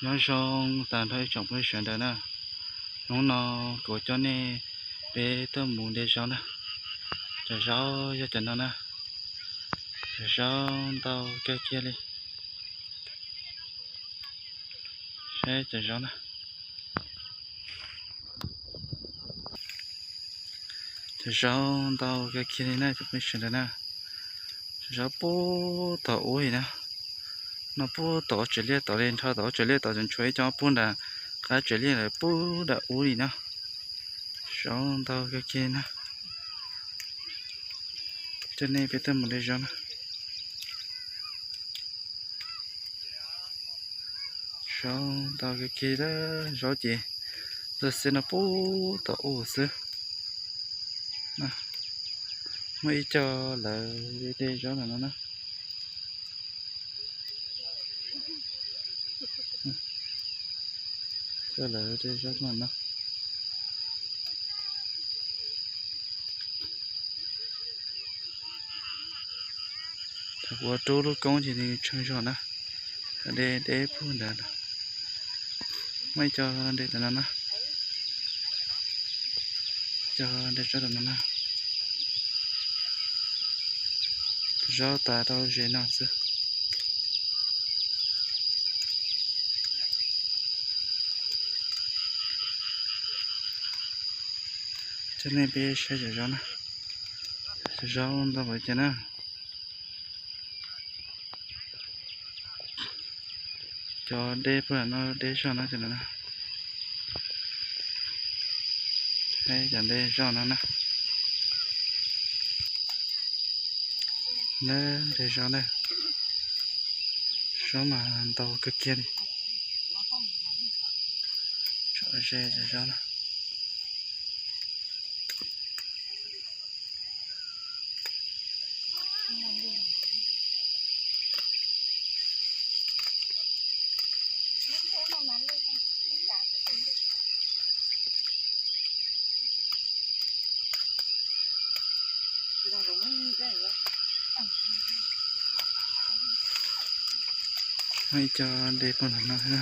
Nyob zoo tag nrho ib tsoom phooj ywg sawv daws na. Hnub no kuv coj nej peb tuaj mus de zaub na. Cov zaub yog cov no na. Cov zaub ntau kawg kiag li. Saib cov zaub na. Cov zaub ntau kawg kiag li na cov phooj ywg sawv daws na. Cov zaub puag tom ub li na. No puag tom ub tsev liaj tod li, nrho tom ub tsev liaj tod tseem tshuav ib co puag nram qab tsev liaj lawm puag nram ub li na. Zaub ntau kawg kiag li na. Coj nej peb tuaj mus de zaub na. Zaub ntau kawg kiag li, zaub ces txog xwb no puag tom ub xwb. Muaj ib co lawv de zaub no na. Co lawv de zaub no na. Thaum kuv ua rub lub koob ces nws tsheej zog na. De de puag ntawd. Muaj ib co de tom no na. Co de zaub tom no na. Zaub tas rau ze no xwb. Coj nej peb saib cov zaub na. Cov zaub ntau kawg kiag na. Cov de puag no de zog no cov no na. Cov de zog no na. Na, de zaub na. Zaub mas ntau kawg kiag li. Tso ze cov zaub na. Muaj ib co de puag nram no thiab na.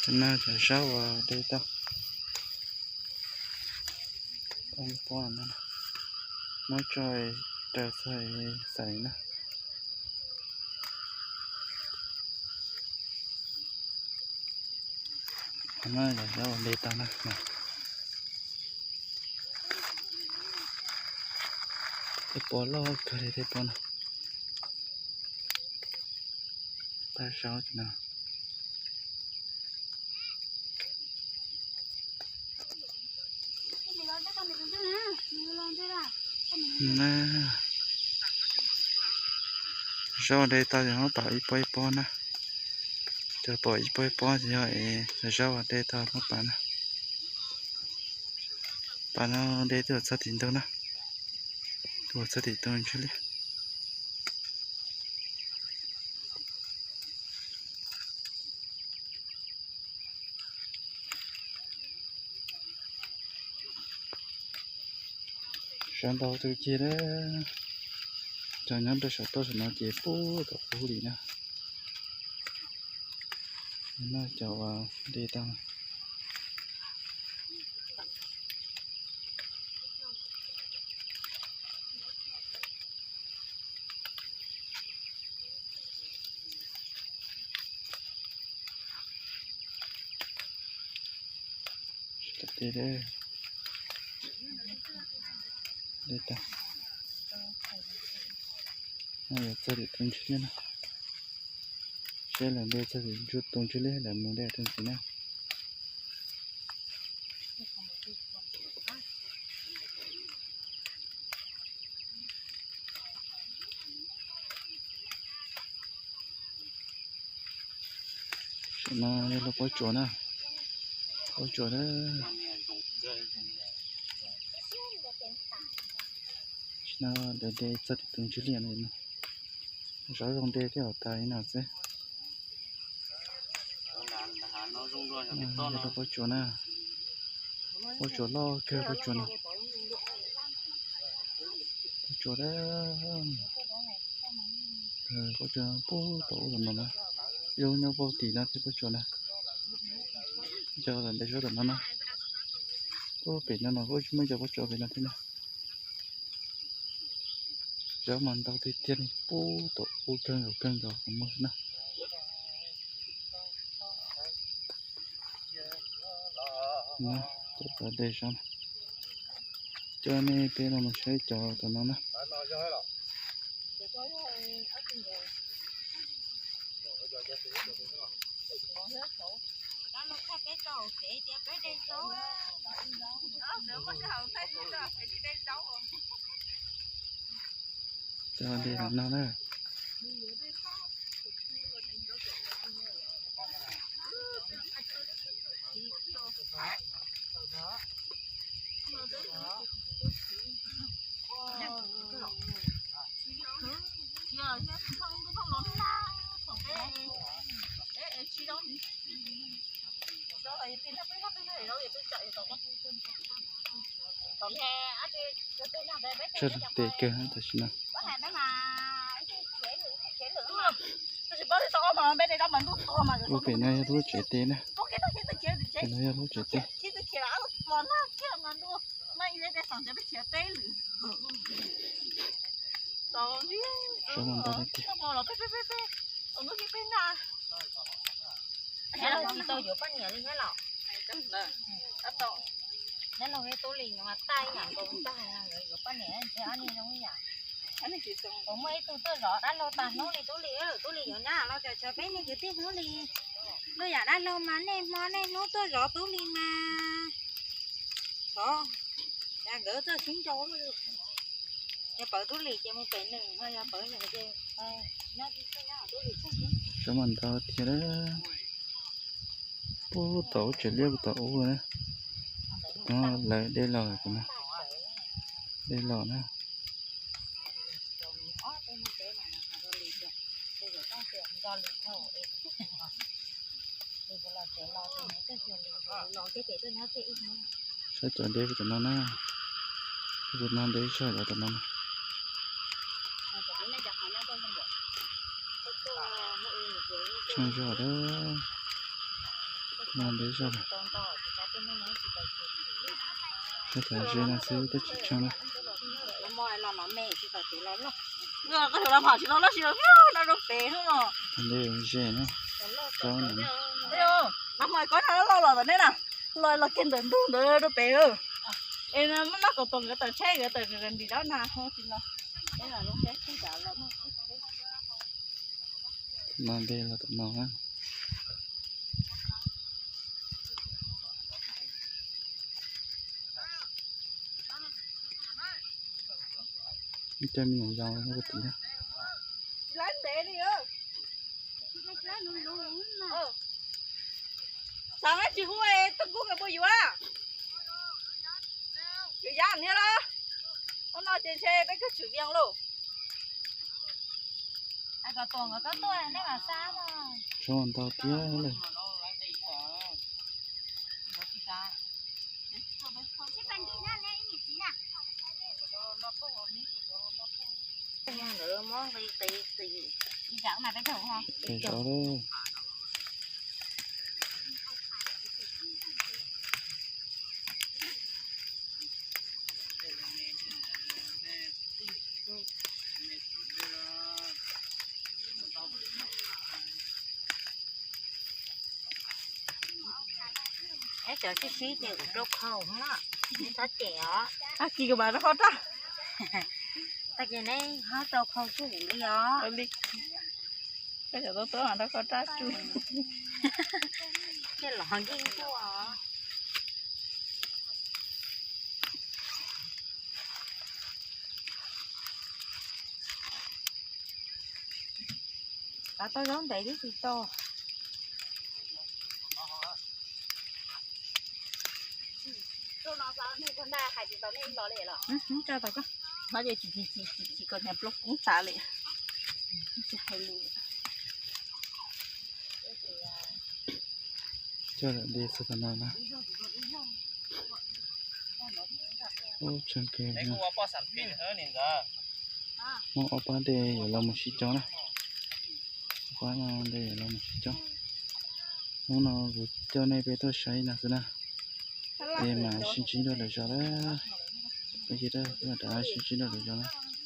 Cov no cov zaub uas de tau. Ib pob no, muab tso raws txog xaim na. Qhov no yog zaub uas de tau na. Tej pob loj kawg li tej pob no. Pab zaub no. Zaub de tau ces muab pam ib pob ib pob na. Cov pam ib pob ib pob ces yog es zaub uas de tau muab pam na. Pam no de twb txog tim ntug na. Twb txog tim tus ntswg liaj. Zaub ntau kawg kiag na. Cov nyob rau saum toj saum no ces puag tom ub li na. No cov uas de tau. Tsis tau de, de tau. No yuav txog tim tus ntswg liaj na. Seb lawv de txog tim tus ntswg liaj lawv mus de rau ntxiv na. Tam no yog lub pob tsuas na, pob tsuas na. Tam no de de txog tim tus ntswg liaj no, zaub zoo de thiab tas li no xwb. Yog lub pob tsuas na, pob tsuas loj kawg pob tsuas no. Pob tsuas na. Pob tsuas puag tom ub tom no na, yog nyob puag tim no thiab pob tsuas na. Cov tom ntej sab tom no na, puag pem no no kuj tsis muaj cov pob tsuas pem no thiab na. Cov mas ntau tiag tiag li, puag tom ub kawg nkaus kawg nkaus kuv muaj na. Cov tom ntej sab na, coj nej peb los mus saib cov tom no na. Cov ntej tom no na. Tshaj lug tes kawg tam sim no. Ub, pem no yog lub tsev tes na. Pem no yog lub tsev tes. Sawv mas ntau tiag tiag. Tsis tau yuav poj niam li thiab los? Nyob no tub li mas tais yam nkaus ntag, yuav poj niam ntshe ob niag zoo ib yam. Kuv muaj ib tug tuaj zov dab laug tag hnub li tub li, tub li yuav nyab los cov tsawg peb niag kwv tij hnub li. Luaj yam dab laug mas nej hmo nej hnub tuaj zov tub li mas. Xyov, nkawd txawj sib nrau. Yog pawv tub li ces mus pem nws, yog pawv nws ces nyob tub li txhij. Sawv mas ntau tiag. Puag tom ub tsev liab puag tom ub na. Tom no lawv dej los, tom no dej los na. Saib cov dej puag tom no na. Puag tom no dej zog cov tom no na. Tsheej zog a. No dej zog. Saib cov ze no xwb twb tsis tsheej na. Dej ze na. Los kiag ntawm ntug ntawd rau pem. Es maj maj kom tos nkawd tawm tsheb, nkawd tawm nrim rab na ho tsis los. No dej los tom no na. Ib co me nyuam yaus nyob puag tim na. Xav tsis hu, tub kub nkawd puas yuav? Yuav yab thiab los? Hnub no ces ntshe peb kawg tshwm vias lauj. Tsov ntau tiag li. Ces zov li. Eb, cov sib sib ces kuv rau khau na, txhob cem os. Ab, kis kuv mam rau khau raj. Tag kis neb ho rau khau tsuj kuv li os. Koj cov tuab tuab mas rau khau raj tsuj. Thiaj los nkeej tuaj os. Kav tau zaub ntev twb tsis tau. Tso tom koj. Hnov ces tsis, tsis, tsis, tsis kom niag plaub koob tas li. Tsis hais lus. Coj lawm dej txog tom no na. Ub, tsheej kawg. Muaj ob pab dej yuav los mus sib cog na. Qab no nte los mus tsis coob. Hnub no kuv coj nej peb tuaj saib no xwb na, es mam sib ntsib dua lwm zaus na. Peb cia rau rov sib ntsib dua lwm zaus na.